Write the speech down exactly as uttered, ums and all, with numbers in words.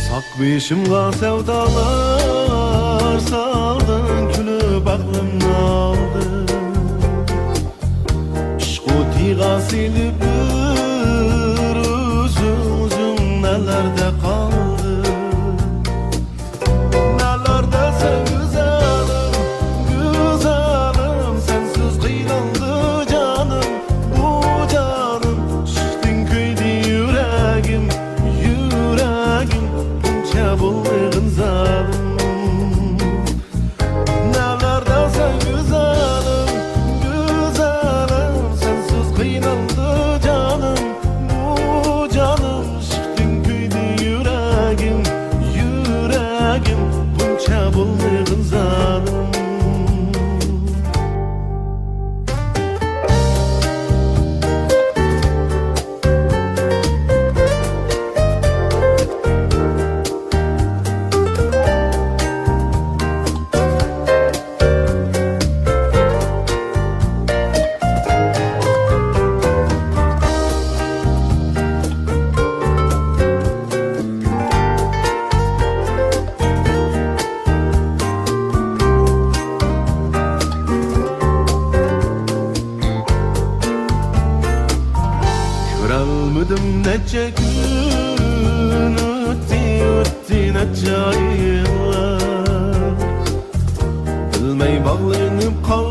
ساق بېشىمغا سەۋدالار سالدىڭ، كۈلۈپ ئەقلىمنى ئالدىڭ. ئىشق ئوتىغا سېلىپ بىر ئۆزۈڭ، ئۆزۈڭ نەلەردە قالدىڭ؟ نەلەردە سەن گۈزەلىم، گۈزەلىم، سەنسىز قىينالدى جانىم، بۇ جانىم. ئىشقتىن كۆيدى يۈرەگىم، يۈرەگىم، بۇنچە بولمىغىن زالىم. نەلەردە سەن گۈزەلىم، گۈزەلىم، سەنسىز قىينالدى جانىم، بۇ جانىم. ئىشقتىن كۆيدى يۈرەگىم، يۈرەگىم، بۇنچە بولمىغىن زالىم. كۆرەلمىدىم نەچچە كۈن ئۆتتى، ئۆتتى نەچچە ئايلار. بىلمەي باغلىنىپ قال